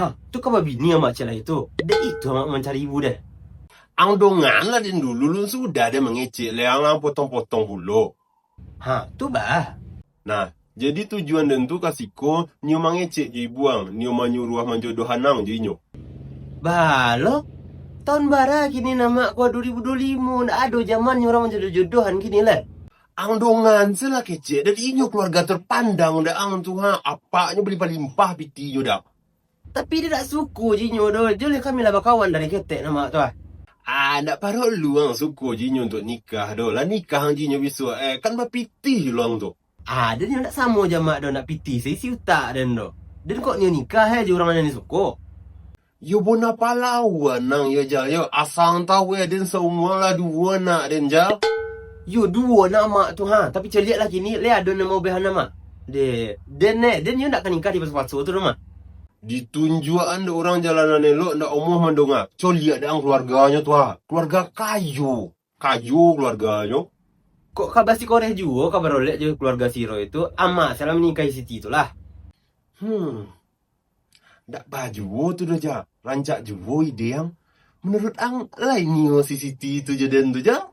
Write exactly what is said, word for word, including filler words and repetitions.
Ha, tu ka babini amak ciek lai tu. Dek itu amak mancari ibu deh. Ang dongan lah den dulu, lun sudah den mangecek lai, ang lah potong-potong pulo. Ha, tu bah. Nah, jadi tujuan den tu ka siko, nio mangecek jo ibu ang, nio manyuruah manjodohan ang jo inyo. Bah lo, taun bara kini nan mak ko, duo ribu duo limo, ndak ado zaman nyo urang manjodoh-jodohan kini lai. Ang dongan se lah kecek, dari inyo keluarga terpandang dak ang tu ha, apaknyo balimpah-limpah pitinyo dak. Tapi den dak suko jo inyo doh, jo leh kami lah bakawan dari ketek nan mak tu ah. Ah, ndak paralu ang suko jo inyo untuak nikah doh. Lah nikah ang jo inyo bisuak, eh, kan bapitih lo ang tu. Ah, den ndak samo jo mak doh, ndak pitih saisi utak den doh. Den kok nio nikah eh jo urang nan den suko. Yo bona palawan ang yo, Jal, yo. Asa ang tahu eh, den saumua lah duo anak den, Jal. Yo duo anak mak tu ha, tapi caliak lah kini, lai ado nan maubahan amak. Deh, den eh, den yo ndak ka nikah dipaso-paso tu doh mak. Ditunjuakan dek urang jalan nan elok, ndak omoh mandonga. Caliak dek ang keluarganyo tu ha. Keluarga kayo. Kayo keluarganyo. Kok ka basikoreh juo ka barolek jo keluarga si Roy tu, amak se lah manikahi Siti tu lah. Hmm. Ndak baa juo tu doh, Jal. Rancak juo ide ang. Menurut ang, lai nio si Siti tu jo den tu, Jal?